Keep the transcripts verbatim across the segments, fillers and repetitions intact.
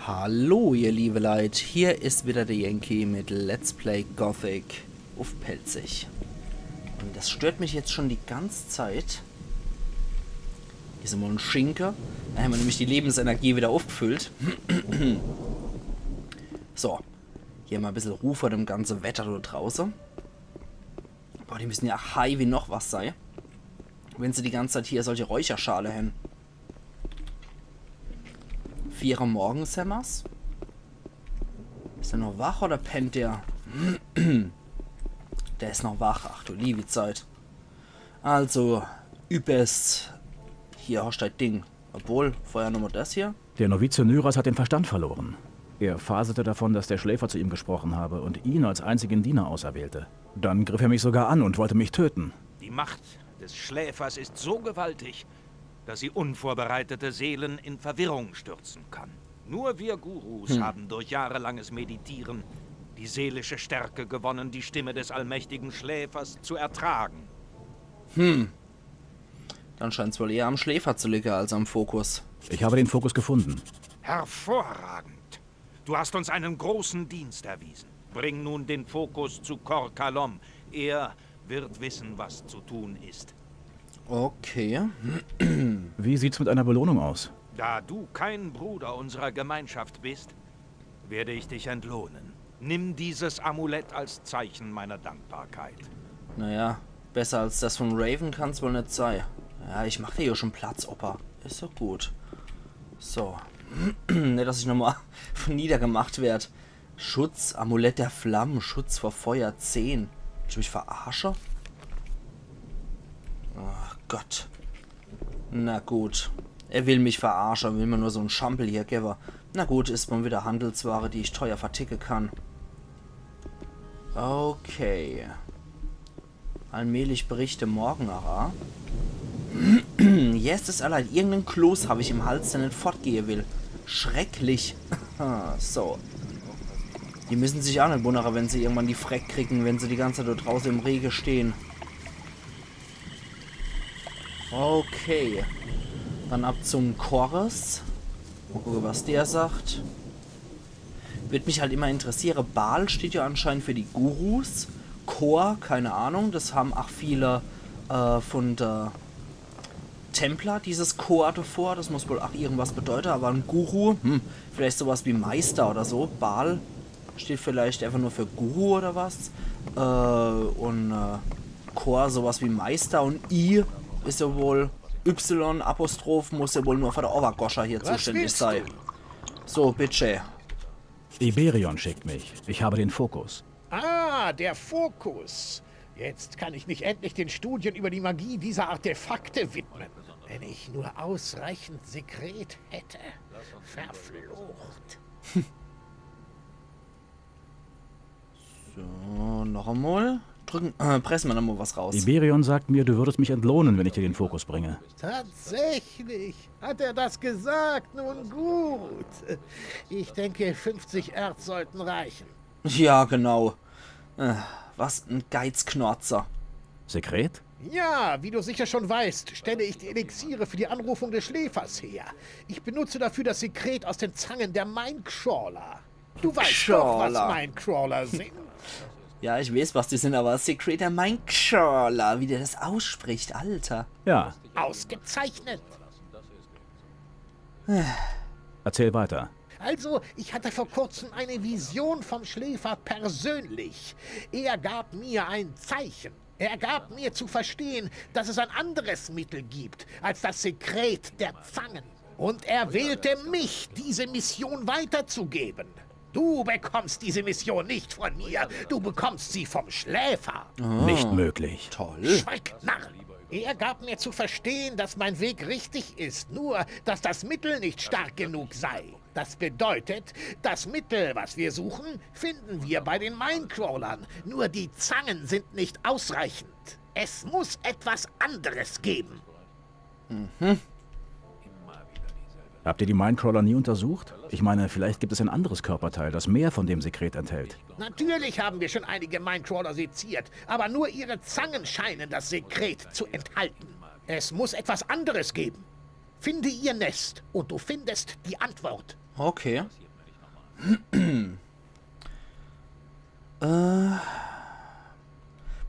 Hallo, ihr liebe Leit, hier is wieder der Yankee mit Let's Play Gothic uff Pälzisch. Und das stört mich jetzt schon die ganze Zeit. Hier is immer en Schinke. Da hämmer nämlich die Lebensenergie wieder uffgefüllt. So, hier mal e bissel Ruh vor dem ganze Wetter do drauße. Boah, die müssen ja high wie noch was sei, wenn se die ganze Zeit hier solche Räucherschale hän. Vier Uhr morgens hämmer's. Is der noch wach oder pennt der? Der is noch wach. Ach du liebe Zeit. Also, übes. Hier hast du dein Ding. Obwohl, vorher nochmal das hier. Der Novize Nyras hat den Verstand verloren. Er faselte davon, dass der Schläfer zu ihm gesprochen habe und ihn als einzigen Diener auserwählte. Dann griff er mich sogar an und wollte mich töten. Die Macht des Schläfers ist so gewaltig, dass sie unvorbereitete Seelen in Verwirrung stürzen kann. Nur wir Gurus haben durch jahrelanges Meditieren die seelische Stärke gewonnen, die Stimme des allmächtigen Schläfers zu ertragen. Dann scheint's wohl eher am Schläfer zu liegen als am Fokus. Ich habe den Fokus gefunden. Hervorragend. Du hast uns einen großen Dienst erwiesen. Bring nun den Fokus zu Kor Kalom. Er wird wissen, was zu tun ist. Okay. Wie sieht's mit einer Belohnung aus? Da du kein Bruder unserer Gemeinschaft bist, werde ich dich entlohnen. Nimm dieses Amulett als Zeichen meiner Dankbarkeit. Naja, besser als das von Raven kann's wohl net sei. Ja, ich mach dir ja schon Platz, Opa. Is doch gut. So. Net, dass ich nochmal niedergemacht werd. Schutz, Amulett der Flammen, Schutz vor Feuer zehn. Willst du mich verarsche? Ach Gott. Na gut. Er will mich verarsche, will mir nur so en Schampel hier gewwe. Na gut, is mal wieder Handelsware, die ich teuer verticke kann. Okay. Allmählich bricht de Morgen ara. Jetzt is allein irgenden Kloß hab ich im Hals, der net fortgehe will. Schrecklich. So. Die müssen sich ach net wunnere, wenn se irgendwann die Freck kriegen, wenn se die ganze Zeit do drauße im Rege stehen. Okay. Dann ab zum Chorus. Mal gucke, was der sagt. Würd mich halt immer interessiere, Baal steht ja anscheinend für die Gurus. Kor, keine Ahnung, das haben ach viele äh, von de Templer, dieses Kor davor. Das muss wohl ach irgendwas bedeute, aber en Guru, hm, vielleicht sowas wie Meister oder so. Baal steht vielleicht einfach nur für Guru oder was. Äh, und äh, Kor sowas wie Meister und I is ja wohl Y, Apostroph, muss ja wohl nur für de Obergoscher hier zuständig sei. So, bitte. Iberion schickt mich. Ich habe den Fokus. Ah, der Fokus. Jetzt kann ich mich endlich den Studien über die Magie dieser Artefakte widmen. Wenn ich nur ausreichend Sekret hätte. Verflucht. So, noch einmal. Drücken, äh, pressen wir noch mal was raus. Iberion sagt mir, du würdest mich entlohnen, wenn ich dir den Fokus bringe. Tatsächlich? Hat er das gesagt? Nun gut. Ich denke, fünfzig Erz sollten reichen. Ja, genau. Äh, was en Geizknorzer. Sekret? Ja, wie du sicher schon weißt, stelle ich die Elixiere für die Anrufung des Schläfers her. Ich benutze dafür das Sekret aus den Zangen der Minecrawler. Du weißt doch, was Minecrawler sind. Ja, ich weiß, was die sind, aber Secret der Minecrawler, wie der das ausspricht, Alter. Ja. Ausgezeichnet. Erzähl weiter. Also, ich hatte vor kurzem eine Vision vom Schläfer persönlich. Er gab mir ein Zeichen. Er gab mir zu verstehen, dass es ein anderes Mittel gibt als das Sekret der Zangen. Und er wählte mich, diese Mission weiterzugeben. Du bekommst diese Mission nicht von mir, du bekommst sie vom Schläfer. Ah, nicht möglich. Toll. Schweig, Narr! Er gab mir zu verstehen, dass mein Weg richtig ist, nur dass das Mittel nicht stark genug sei. Das bedeutet, das Mittel, was wir suchen, finden wir bei den Minecrawlern. Nur die Zangen sind nicht ausreichend. Es muss etwas anderes geben. Mhm. Habt ihr die Minecrawler nie untersucht? Ich meine, vielleicht gibt es ein anderes Körperteil, das mehr von dem Sekret enthält. Natürlich haben wir schon einige Minecrawler seziert, aber nur ihre Zangen scheinen das Sekret zu enthalten. Es muss etwas anderes geben. Finde ihr Nest und du findest die Antwort. Okay. Äh,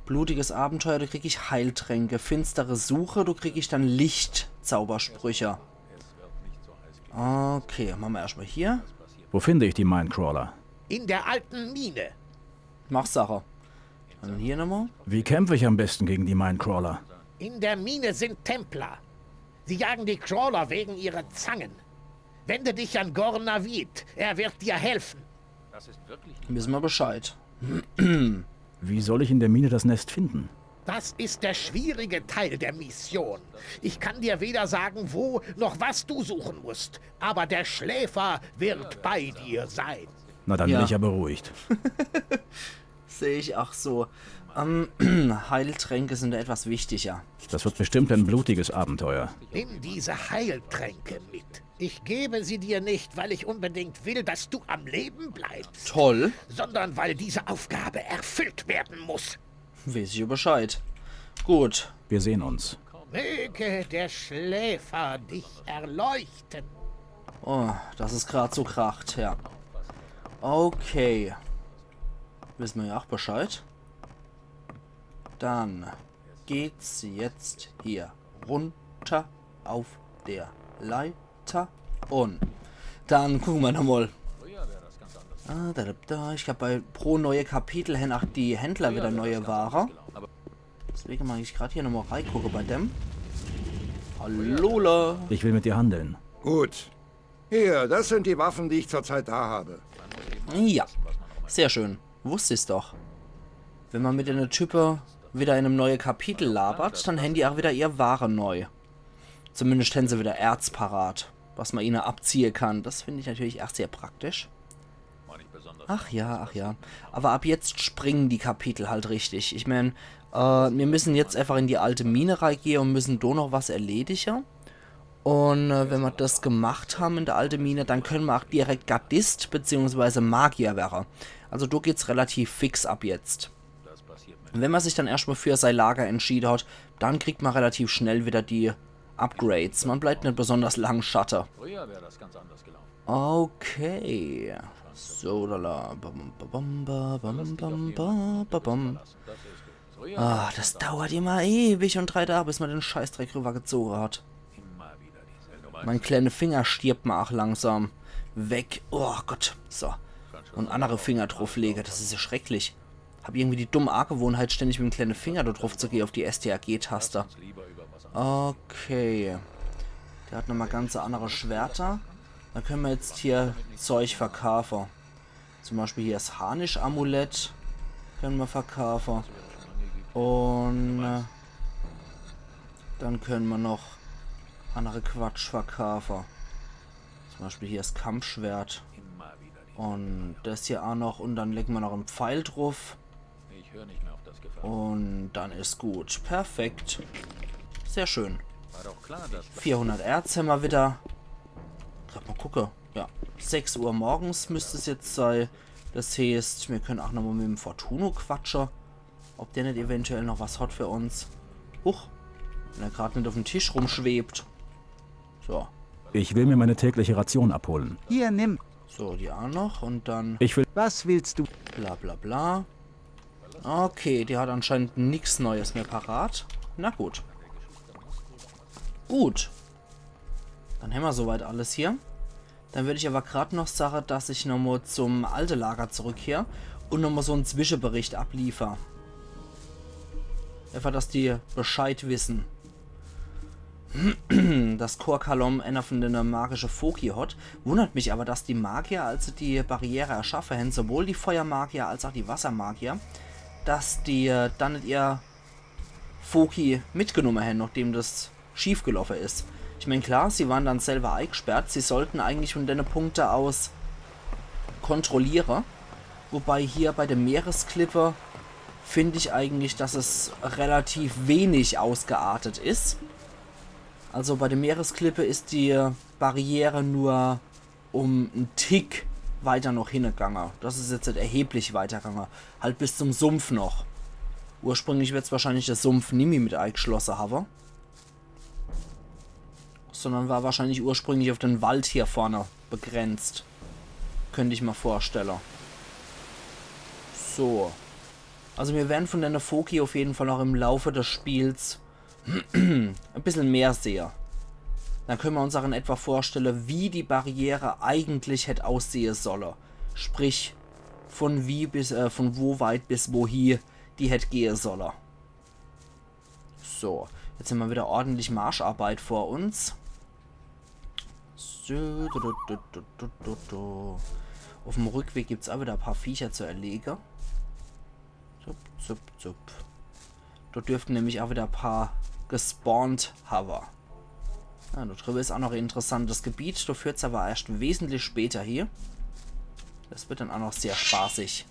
blutiges Abenteuer, do krieg ich Heiltränke. Finstere Suche, do krieg ich dann Lichtzaubersprüche. Okay, mache mer erschtmol hier. Wo finde ich die Minecrawler? In der alten Mine. Mach Sache. Dann hier nochmal. Wie kämpfe ich am besten gegen die Minecrawler? In der Mine sind Templer. Sie jagen die Crawler wegen ihrer Zangen. Wende dich an Gorn Navid. Er wird dir helfen. Wisse mer Bescheid. Wie soll ich in der Mine das Nest finden? Das ist der schwierige Teil der Mission. Ich kann dir weder sagen, wo, noch was du suchen musst. Aber der Schläfer wird bei dir sein. Na, dann Ja. Bin ich ja beruhigt. Seh ich ach so. Ähm, Heiltränke sind da etwas wichtiger. Das wird bestimmt ein blutiges Abenteuer. Nimm diese Heiltränke mit. Ich gebe sie dir nicht, weil ich unbedingt will, dass du am Leben bleibst, Toll. Sondern weil diese Aufgabe erfüllt werden muss. Weeß ich Bescheid. Gut. Wir sehen uns. Möge der Schläfer dich erleuchten. Oh, dass es grad so kracht, ja. Okay. Wisse mer ja ach Bescheid. Dann geht's jetzt hier runter auf der Leiter. Und dann gucke mer nochmal. Ah, da, da, da. Ich glaab, bei pro neue Kapitel hen ach die Händler wieder neue Ware. Deswege mag ich grad hier nochmal reigucke bei dem. Hallo. Ich will mit dir handeln. Gut. Hier, das sind die Waffen, die ich zurzeit da habe. Ja, sehr schön. Wusst ich's doch. Wenn mer mit dene Type wieder in em neue Kapitel labert, dann hen die ach wieder ihr Ware neu. Zumindest hen se wieder Erz parat, was mer ihne abziehe kann. Das find ich natürlich ach sehr praktisch. Ach ja, ach ja. Aber ab jetzt springen die Kapitel halt richtig. Ich mein, äh, mir müssen jetzt einfach in die alte Mine reigehe und müssen do noch was erledige. Und äh, wenn mer das gemacht ham in der alte Mine, dann könne mer ach direkt Gardist beziehungsweise Magier werre. Also do geht's relativ fix ab jetzt. Wenn mer sich dann erschtmol für sei Lager entschiede hat, dann kriegt mer relativ schnell wieder die Upgrades. Mer bleibt net besonders lang schatte. Okay. So, lala. Bam, bam, bam, bam, bam, bam, bam, bam. Ah, das dauert immer ewig und drei Tage, bis mer den Scheißdreck rübergezoge hat. Mein kleine Finger stirbt mer ach langsam weg. Oh Gott. So. Und andere Finger drufflege, das is ja schrecklich. Hab irgendwie die dumme Angewohnheit, ständig mit dem kleine Finger do druff zu gehe auf die S T R G-Taste. Okay. Der hat nochmal ganz andere Schwerter. Da könne mer jetzt hier Zeug verkaufe. Zum Beispiel hier das Harnisch-Amulett könne mer verkaufe. Und äh, dann könne mer noch andere Quatsch verkaufe. Zum Beispiel hier das Kampfschwert. Und das hier ach noch. Und dann lege mer noch en Pfeil druff. Und dann is gut. Perfekt. Sehr schön. Vierhundert Erz hämmer wieder. Grad mal gucke. Ja, sechs Uhr morgens müsst's jetzt sei. Das heeßt, mir könne ach nochmal mit em Fortuno quatsche. Ob der net eventuell noch was hat für uns. Huch. Wenn er grad net auf em Tisch rumschwebt. So. Ich will mir meine tägliche Ration abholen. Hier, nimm. So, die ach noch. Und dann Ich will. Was willst du? Bla bla bla. Okay, die hat anscheinend nix Neues mehr parat. Na gut. Gut. Dann hämmer soweit alles hier. Dann würd ich aber grad noch sage, dass ich nochmal zum alte Lager zurückkehr und nochmal so en Zwischebericht abliefer. Einfach, dass die Bescheid wissen. Dass Chor Kalom einer von dene magische Foki hat. Wundert mich aber, dass die Magier, als se die Barriere erschaffe hän, sowohl die Feuermagier als auch die Wassermagier, dass die äh, dann net ihr Foki mitgenumme hän, nachdem das schiefgelaufe is. Ich mein, klar, sie waren dann selber eigsperrt, sie sollten eigentlich von dene Punkte aus kontrolliere. Wobei hier bei de Meeresklippe find ich eigentlich, dass es relativ wenig ausgeartet is. Also bei de Meeresklippe is die Barriere nur um en Tick weiter noch hinne gange. Das is jetzt net erheblich weiter gange. Halt bis zum Sumpf noch. Ursprünglich wird's wahrscheinlich de Sumpf nimmi mit eigschlosse hawe. Sondern war wahrscheinlich ursprünglich auf den Wald hier vorne begrenzt. Könnt ich mer vorstelle. So. Also mir werre vun denne Foki uff jeden Fall noch im Laufe des Spiels e bissel mehr sehe. Dann könne mer uns ach in etwa vorstelle, wie die Barriere eigentlich hätt aussehe solle. Sprich, vun wie bis, äh, vun wo weit bis wohi die hätt gehe solle. So, jetzt hämmer widder ordentlich Marscharbeit vor uns. So, du, du, du. Uff'm Rückweg gibt's ach widder e paar Viecher zu erlege. Zup, zup, zup. Dort dürfte nämlich ach widder e paar gespawnt hawwe. Ja, dort driwwe is ach noch e interessantes Gebiet. Do führt's awwer erscht wesentlich später hie. Des wird dann ach noch sehr spaßig.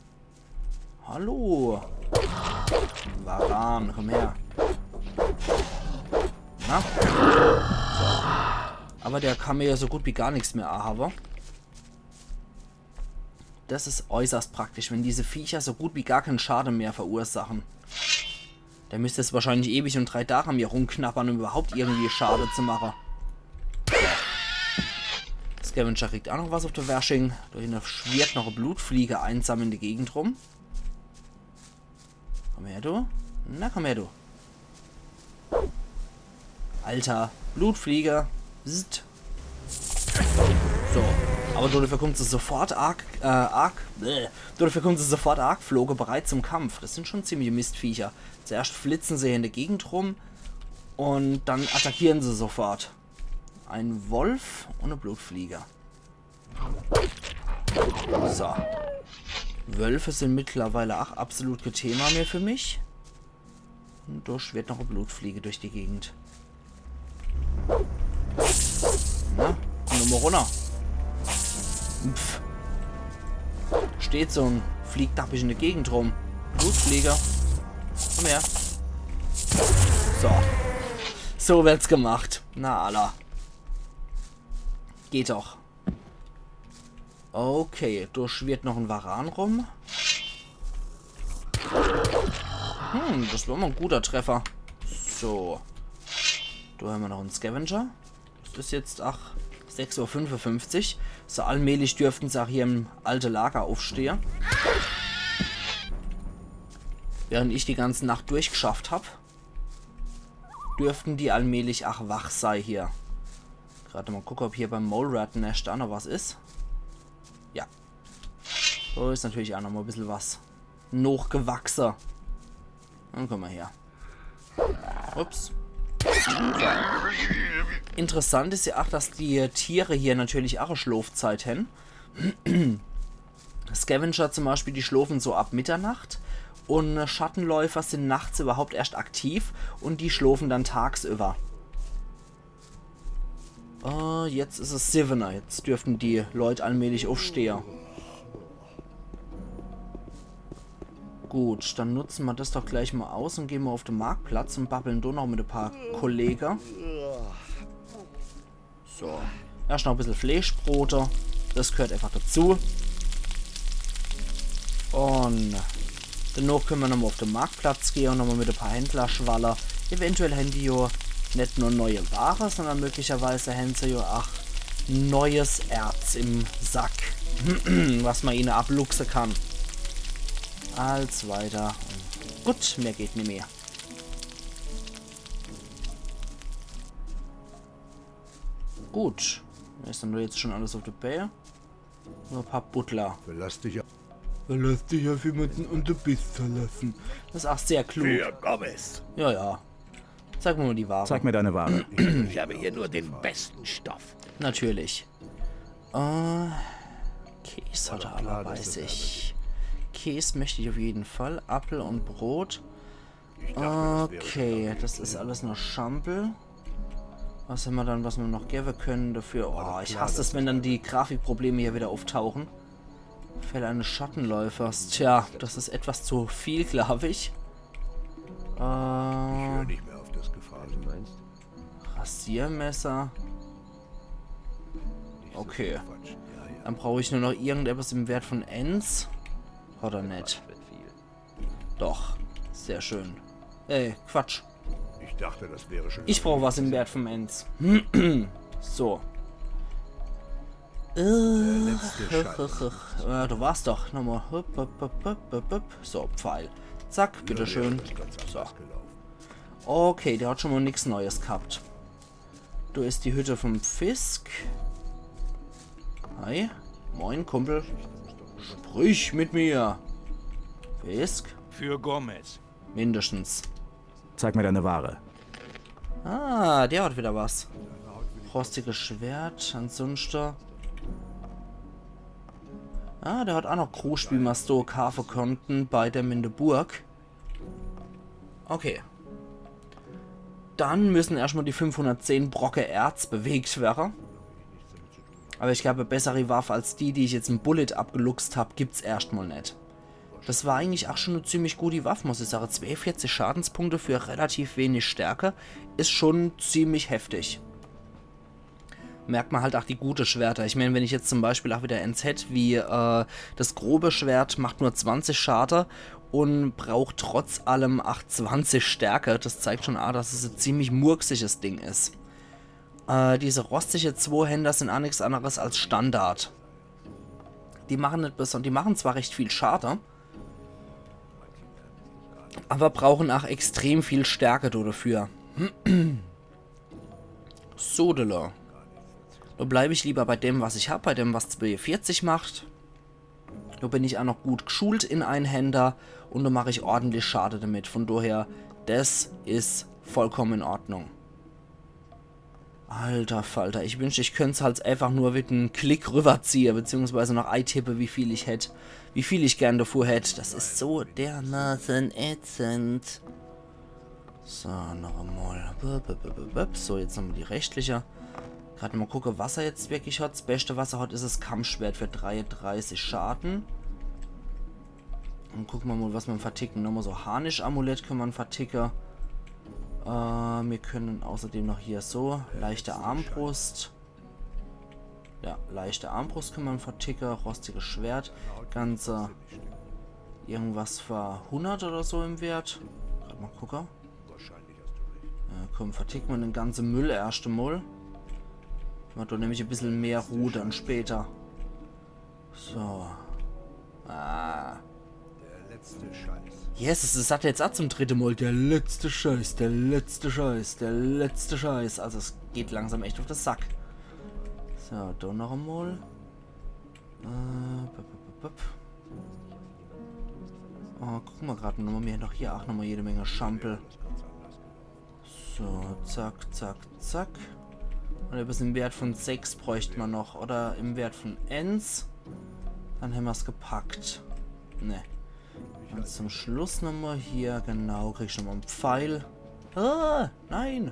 Hallo. Varan, komm her. Na? So. Awwer der kann mer jo so gut wie gar nix mehr ahawwe. Des is äußerst praktisch, wenn diese Viecher so gut wie gar kän Schade mehr verursache. Der müsst jetzt wahrscheinlich ewig un drei Dage an mir rumknabbere, um iwwerhaupt irgendwie Schade zu mache. So. Scavenger kriegt ach noch was uff de Wersching. Do hinne schwirrt noch e Blutfliege einsam in de Gegend rum. Komm her, du. Na, komm her, du. Alter, Blutfliege. Zzt. So, awwer dodefür kummt se sofort arg, äh, arg, bläh. Dodefür kummt se sofort arg floge, bereit zum Kampf. Des sin schun ziemliche Mistviecher. Zuerscht flitze se in de Gegend rum un dann attackiere se sofort. E Wolf un e Blutfliege. So. Wölfe sin mittlerweile ach absolut kee Thema mehr für mich. Un do schwirrt noch e Blutfliege durch die Gegend. Na, komm doch mol runner. Pff. Steht so un fliegt dappisch in de Gegend rum. Blutfliege. Komm her. So. So wird's gemacht. Na, alla. Geht doch. Okay, do schwirrt noch e Varan rum. Hm, des war mol e guter Treffer. So. Do hämmer noch e Scavenger. Des is jetzt, ach, sechs Uhr fünfundfünfzig. So allmählich dürfte se ach hie im alte Lager uffstehe. Während ich die ganze Nacht durchgeschafft hab, dürfte die allmählich ach wach sei hier. Grad mol gucke, ob hier beim Mole Rat Nest ach noch was is. Ja. Do is natürlich ach noch mol e bissel was nochgewachse. Dann komm mol her. Ups. So. Interessant is ja ach, dass die Tiere hier natürlich ach e Schlofzeit hän. Scavenger zum Beispiel, die schlofe so ab Mitternacht. Un Schattenläufer sin nachts iwwerhaupt erscht aktiv un die schlofe dann tagsüwwer. Äh, jetzt is es siwwe. Jetzt dürfte die Leit allmählich uffstehe. Gut, dann nutze mer des doch gleich mol aus un gehn mer uff de Marktplatz un babbeln do noch mit e paar Kollege. So. Erscht noch e bissel Fleesch brote. Des gehört einfach dazu. Un danoch könne mer nochmol uff de Marktplatz gehe un nochmol mit e paar Händler schwalle. Eventuell hän die jo net nur neie Ware, sondern möglicherweise hän se jo ach neues Erz im Sack, was mer ihne abluchse kann. Als weiter. Gut, mehr geht nimmer. Gut. Is dann nur jetzt schun alles uff de Bää. Nur e paar Buddler. Verlass dich, verlass dich uff jemanden un du bist verlasse. Des is ach sehr klug. Für Gomez. Ja, ja. Zeig mer mol die Ware. Zeig mir deine Ware. Ich habe hier nur den besten Stoff. Natürlich. Äh, Käs hat er awwer bei sich. Käs möcht ich uff jeden Fall. Appel un Brot. Okay, des is alles nur Schampel. Was hämmer dann, was mer noch gewwe könne dafür? Oh, ich hass es, wenn dann die Grafikprobleme hier widder uffdauche. Fell eines Schattenläufers. Tja, des is etwas zu viel, glaab ich. Äh, ich hör nicht mehr auf das Gefahren. Rasiermesser. Okay. Dann brauch ich nur noch irgendetwas im Wert vun eens. Oder net? Doch. Sehr schön. Ey, Quatsch. Ich dachte, das wäre schon. Ich brauch was im Wert vun eens. So. Äh, letzte Scheiß. Äh, du warst doch nochmal. Hup, hup, hup, hup, hup, hup. So, Pfeil. Zack, bitteschön. So. Okay, der hat schon mal nix Neues gehabt. Do is die Hütte vom Fisk. Hi. Moin, Kumpel. Sprich mit mir. Fisk? Für Gomez. Mindestens. Zeig mir deine Ware. Ah, der hat wieder was. Rostiges Schwert, ansonsten. Ah, der hat auch noch Krusch, wie ma so kaafe konnten bei dem in der Burg. Okay. Dann müssen erstmal die fünfhundertzehn Brocke Erz bewegt werre. Aber ich glaube, bessere Waffe als die, die ich jetzt im Bullet abgeluchst hab, gibt's erstmal net. Das war eigentlich auch schon eine ziemlich gute Waffe, muss ich sagen. Zweiundvierzig Schadenspunkte für relativ wenig Stärke is schon ziemlich heftig. Merkt man halt auch die gute Schwerter. Ich mein, wenn ich jetzt zum Beispiel auch wieder eins hätt, wie äh, das grobe Schwert macht nur zwanzig Schade und braucht trotz allem achtundzwanzig Stärke. Das zeigt schon, ah, dass es ein ziemlich murksiges Ding is. Äh, diese rostige Zwohänder sind auch nix anderes als Standard. Die machen net beson-, die machen zwar recht viel Schade, aber brauchen auch extrem viel Stärke do dafür. Sodele. Do bleib ich lieber bei dem, was ich hab, bei dem, was zweiundvierzig macht. Do bin ich auch noch gut geschult in Einhänder und do mach ich ordentlich Schade damit. Von daher, das is vollkommen in Ordnung. Alter Falter, ich wünschte, ich könnt's halt einfach nur mit einem Klick rüberziehe, beziehungsweise noch eintippe, wie viel ich hätt, wie viel ich gern davor hätt. Das is so dermaßen ätzend. So, noch einmal. Bup, bup, bup, bup, bup. So, jetzt nochmal die restliche. Grad mal gucke, was er jetzt wirklich hat. Das Beste, was er hat, is das Kampfschwert für dreiunddreißig Schaden. Und gucke ma mal, was ma verticke. Nochmal so Harnisch-Amulett könne ma verticke. Äh, mir können außerdem noch hier so leichte Armbrust. Ja, leichte Armbrust könne ma verticke. Rostiges Schwert. Ganze irgendwas für hundert oder so im Wert. Grad mal gucke. Ja, komm, verticke ma den ganze Müll erscht mal. Macht doch nämlich ein bisschen mehr Ruhe dann später. So. Ah. Der letzte Scheiß. Yes, es is, sagt er jetzt auch zum dritte Mal. Der letzte Scheiß, der letzte Scheiß, der letzte Scheiß. Also es geht langsam echt auf den Sack. So, do noch einmal. Äh, bup, bup, bup, bup. Oh, gucke ma grad nochmal. Mir haben doch hier auch nochmal jede Menge Schampel. So, zack, zack, zack. Und etwas im Wert von sechs bräuchte ma noch. Oder im Wert von eins. Dann haben ma's gepackt. Ne. Und zum Schluss nochmal hier. Genau, krieg ich nochmal einen Pfeil. Ah, nein.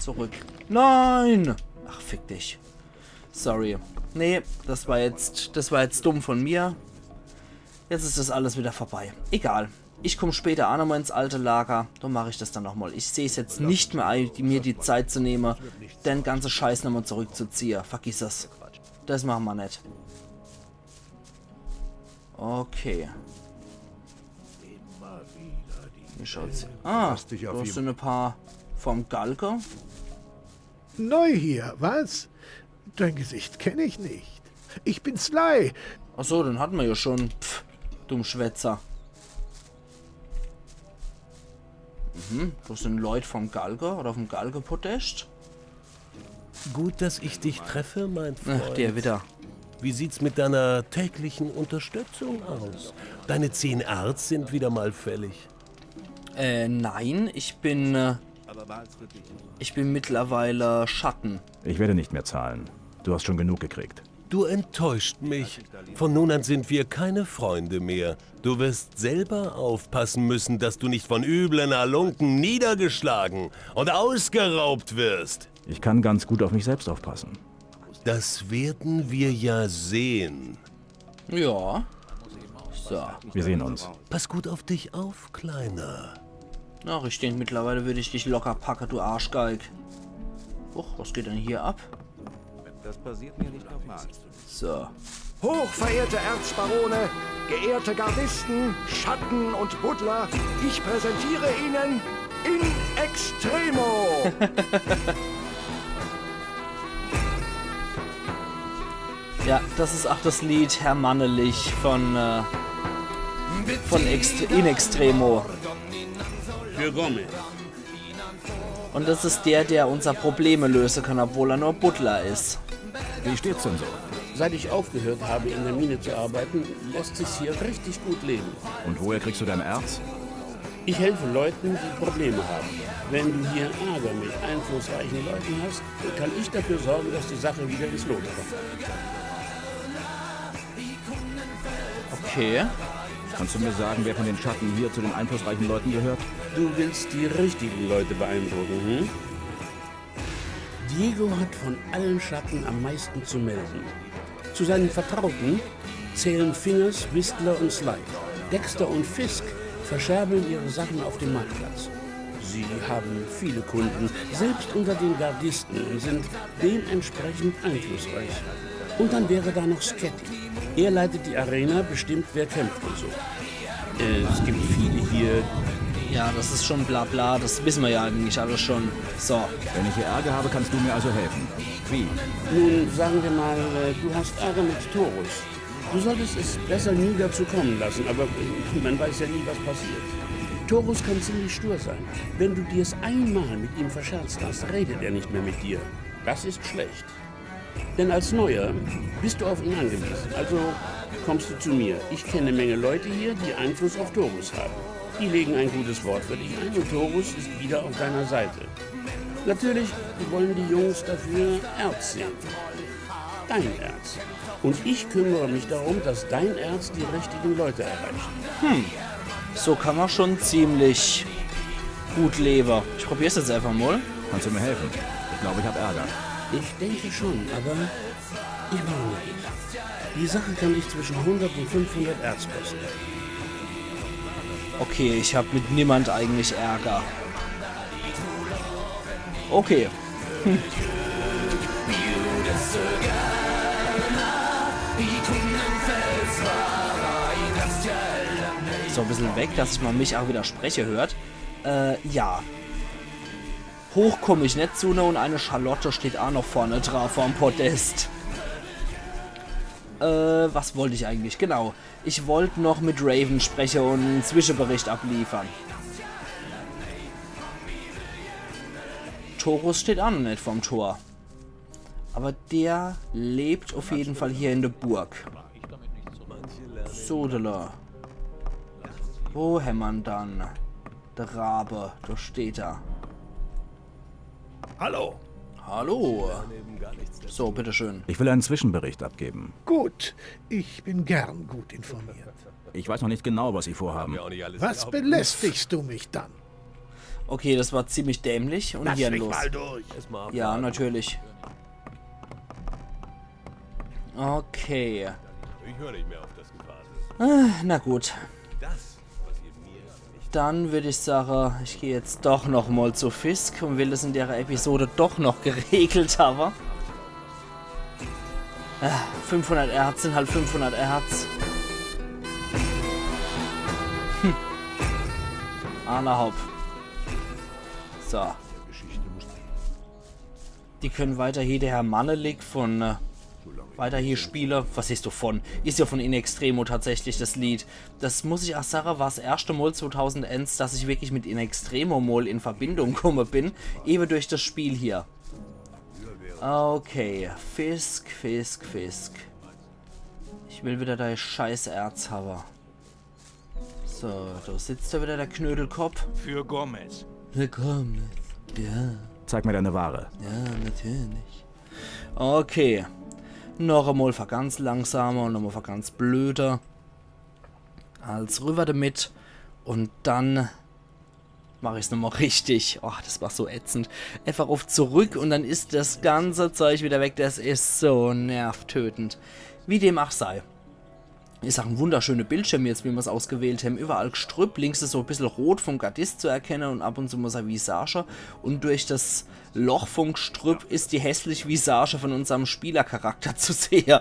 Zurück. Nein! Ach, fick dich. Sorry. Nee, das war jetzt, das war jetzt dumm von mir. Jetzt is das alles wieder vorbei. Egal. Ich komm später auch nochmal ins alte Lager. Dann mach ich das dann nochmal. Ich seh's jetzt nicht mehr ein, die, mir die Zeit zu nehmen, den ganzen Scheiß nochmal zurückzuziehe. Vergiss es. Das mache ma net. Okay. Wie schaut's? Ah, da sind ein paar vom Galge. Neu hier, was? Dein Gesicht kenne ich nicht. Ich bin Sly. Ach so, den hatten wir ja schon. Pff, Dummschwätzer. Mhm, das sind Leute vom Galge oder vom Galge-Podest. Gut, dass ich dich treffe, mein Freund. Ach, der wieder. Wie sieht's mit deiner täglichen Unterstützung aus? Deine zehn Erz sind wieder mal fällig. Äh, nein, ich bin, äh, ich bin mittlerweile Schatten. Ich werde nicht mehr zahlen. Du hast schon genug gekriegt. Du enttäuscht mich. Von nun an sind wir keine Freunde mehr. Du wirst selber aufpassen müssen, dass du nicht von üblen Halunken niedergeschlagen und ausgeraubt wirst. Ich kann ganz gut auf mich selbst aufpassen. Das werden wir ja sehen. Ja. So. Wir sehen uns. Pass gut auf dich auf, Kleiner. Ach, ich denk, mittlerweile würde ich dich locker packe, du Arschgeig. Huch, was geht denn hier ab? Das passiert mir nicht nochmal. So. Hochverehrte Erzbarone, geehrte Gardisten, Schatten und Buddler, ich präsentiere Ihnen In Extremo. Ja, das is ach das Lied Herr Mannelich von, äh, von Ext In Extremo. Für Gomez. Und das is der, der unser Probleme löse kann, obwohl er nur Butler is. Wie steht's denn so? Seit ich aufgehört habe, in der Mine zu arbeiten, lässt sich's hier richtig gut leben. Und woher kriegst du dein Erz? Ich helfe Leuten, die Probleme haben. Wenn du hier Ärger mit einflussreichen Leuten hast, kann ich dafür sorgen, dass die Sache wieder ins Lot kommt. Okay. Kannst du mir sagen, wer von den Schatten hier zu den einflussreichen Leuten gehört? Du willst die richtigen Leute beeindrucken, hm? Diego hat von allen Schatten am meisten zu melden. Zu seinen Vertrauten zählen Fingers, Whistler und Sly. Dexter und Fisk verscherbeln ihre Sachen auf dem Marktplatz. Sie haben viele Kunden, selbst unter den Gardisten, und sind dementsprechend einflussreich. Und dann wäre da noch Scatty. Er leitet die Arena, bestimmt, wer kämpft und so. Äh, es gibt viele hier. Ja, das is schon bla bla, das wissen wir ja eigentlich alles schon. So. Wenn ich hier Ärger habe, kannst du mir also helfen. Wie? Nun, sagen wir mal, äh, du hast Ärger mit Torus. Du solltest es besser nie dazu kommen lassen, aber äh, man weiß ja nie, was passiert. Torus kann ziemlich stur sein. Wenn du dir's einmal mit ihm verscherzt hast, redet er nicht mehr mit dir. Das ist schlecht. Denn als Neuer bist du auf ihn angewiesen. Also kommst du zu mir. Ich kenne eine Menge Leute hier, die Einfluss auf Torus haben. Die legen ein gutes Wort für dich ein und Torus ist wieder auf deiner Seite. Natürlich wollen die Jungs dafür Erz sehen. Dein Erz. Und ich kümmere mich darum, dass dein Erz die richtigen Leute erreicht. Hm, so kann man schon ziemlich gut leben. Ich probier's jetzt einfach mal. Kannst du mir helfen? Ich glaube, ich hab Ärger. Ich denke schon, aber ich warne dich. Die Sache kann dich zwischen hundert und fünfhundert Erz kosten. Okay, ich hab mit niemand eigentlich Ärger. Okay. Hm. So, e bissel weg, dass ich mal mich auch wieder spreche hört. Äh, ja. Hoch komm ich net zu, ne, und eine Schalotte steht auch noch vorne dra vorm Podest. Äh, was wollt ich eigentlich? Genau. Ich wollt noch mit Raven spreche und en Zwischebericht abliefern. Torus steht auch noch net vorm Tor. Aber der lebt auf jeden Fall hier in der Burg. Sodele. Wo hämmer'n dann? Der Rabe, da steht er. Hallo. Hallo. So, bitteschön. Ich will einen Zwischenbericht abgeben. Gut, ich bin gern gut informiert. Ich weiß noch nicht genau, was Sie vorhaben. Was belästigst du mich dann? Okay, das war ziemlich dämlich und hirnlos. Lass mich mal durch. Ja, natürlich. Okay. Ich höre nicht mehr auf das Gequassel. Ah, na gut. Das passiert mir. Dann würd ich sage, ich geh jetzt doch noch mal zu Fisk und will das in der Episode doch noch geregelt haben. Ah, fünfhundert Erz sind halt fünfhundert Erz. Hm. Alla hopp. So. Die können weiter hier, der Herr Mannelik von, äh, weiter hier spiele. Was heißt du von? Is ja von In Extremo tatsächlich das Lied. Das muss ich auch sage, war's erschte Mal zweitausendeins, dass ich wirklich mit In Extremo mal in Verbindung komme bin. Eben durch das Spiel hier. Okay, Fisk, Fisk, Fisk. Ich will wieder dei scheiß Erz habe. So, da sitzt er wieder, der Knödelkopf. Für Gomez. Für Gomez, ja. Zeig mir deine Ware. Ja, natürlich. Okay. Noch einmal für ganz langsame und noch einmal für ganz blöde. Als rüber damit. Und dann mach ich's nochmal richtig. Oh, das war so ätzend. Einfach auf zurück und dann is das ganze Zeug wieder weg. Das is so nervtötend. Wie dem auch sei. Is auch en wunderschöner Bildschirm jetzt, wie mer's ausgewählt haben. Überall Gestrüpp, links is so e bissel rot vom Gardist zu erkennen und ab und zu mal sei Visage. Und durch das Loch vom Gestrüpp is die hässliche Visage von unserem Spielercharakter zu sehen.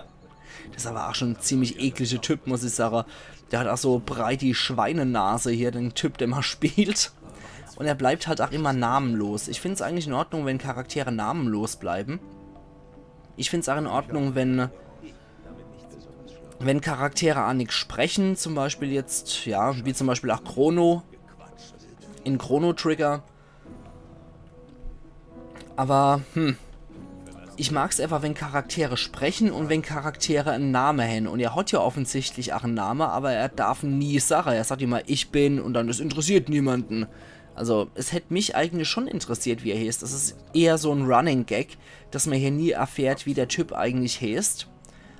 Das is aber auch schon en ziemlich eklischer Typ, muss ich sagen. Der hat auch so breit die Schweinenase hier, den Typ, der mal spielt. Und er bleibt halt auch immer namenlos. Ich find's eigentlich in Ordnung, wenn Charaktere namenlos bleiben. Ich find's auch in Ordnung, wenn, wenn Charaktere aa nix sprechen, zum Beispiel jetzt, ja, wie zum Beispiel aa Chrono in Chrono Trigger. Aber, hm, ich mag's einfach, wenn Charaktere sprechen un wenn Charaktere en Name hän. Un er hat ja offensichtlich aa en Name, aber er darf en nie sage. Er sagt immer, „Ich bin“, un dann, „Es interessiert niemanden.“ Also, es hätt mich eigentlich schon interessiert, wie er heeßt. Das is eher so en Running Gag, dass mer hier nie erfährt, wie der Typ eigentlich heeßt.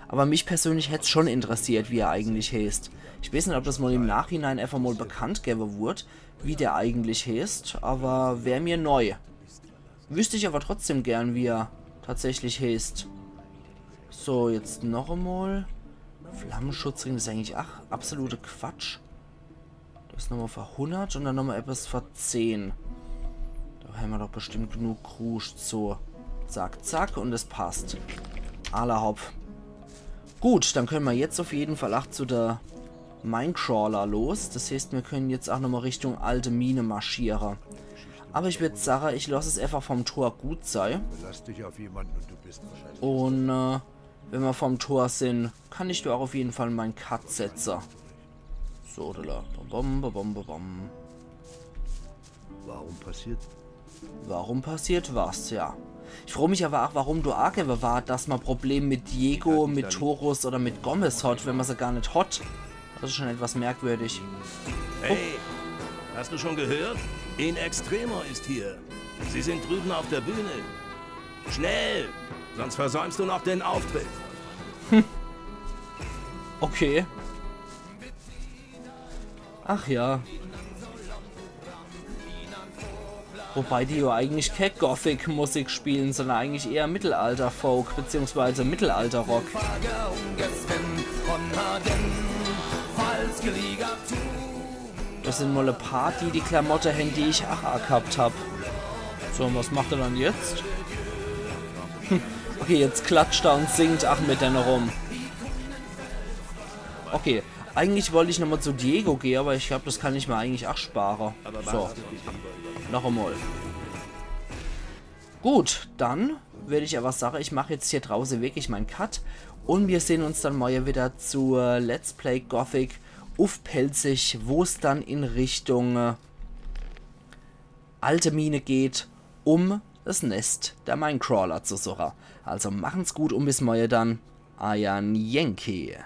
Aber mich persönlich hätt's schon interessiert, wie er eigentlich heeßt. Ich weeß net, ob das mol im Nachhinein einfach mol bekannt gewwe wurd, wie der eigentlich heeßt, aber wär mir neu. Wüsst ich aber trotzdem gern, wie er tatsächlich heeßt. So, jetzt noch emol. Flammenschutzring, das is eigentlich ach absolute Quatsch. Das is nochmol für hundert un dann nochmol etwas für zehn. Da hämmer doch bestimmt genug Kruscht. So, zack, zack, un es passt. Alla hopp. Gut, dann könne mer jetzt auf jeden Fall ach zu der Minecrawler los. Das heeßt, mir können jetzt ach nochmol Richtung alte Mine marschiere. Aber ich würd sage, ich lass es einfach vom Tor gut sei. Verlass dich auf jemanden und du bist wahrscheinlich. Un äh, wenn mer vom Tor sin, kann ich do ach auf jeden Fall mein Cut setze. So, da, bom, bom, bom, bom, bom. Warum passiert? Warum passiert was, ja. Ich froo mich aber ach, warum do angewwe war, dass mer Problem mit Diego, mit Torus oder mit Gomez hat, wenn mer se gar net hat. Das is schon etwas merkwürdig. Hey, hast du schon gehört? In Extremo ist hier. Sie sind drüben auf der Bühne. Schnell, sonst versäumst du noch den Auftritt. Okay. Ach ja. Wobei die ja eigentlich kee Gothic-Musik spielen, sondern eigentlich eher Mittelalter-Folk beziehungsweise Mittelalter-Rock. Das sin mol e paar, die die Klamotte hän, die ich ach agehabt hab. So, un was macht er dann jetzt? Okay, jetzt klatscht er un singt ach mit denne rum. Okay, eigentlich wollt ich nochmol zu Diego gehe, aber ich glaub, das kann ich mer eigentlich ach spare. So, noch emol. Gut, dann würd ich aber sage, ich mach jetzt hier drauße wirklich mein Cut un mir sehn uns dann morje wieder zu äh, Let's Play Gothic uff Pälzisch, wo's dann in Richtung äh, alte Mine geht, um das Nest der Minecrawler zu suche. Also machen's gut un bis morje dann. Eier Yankee.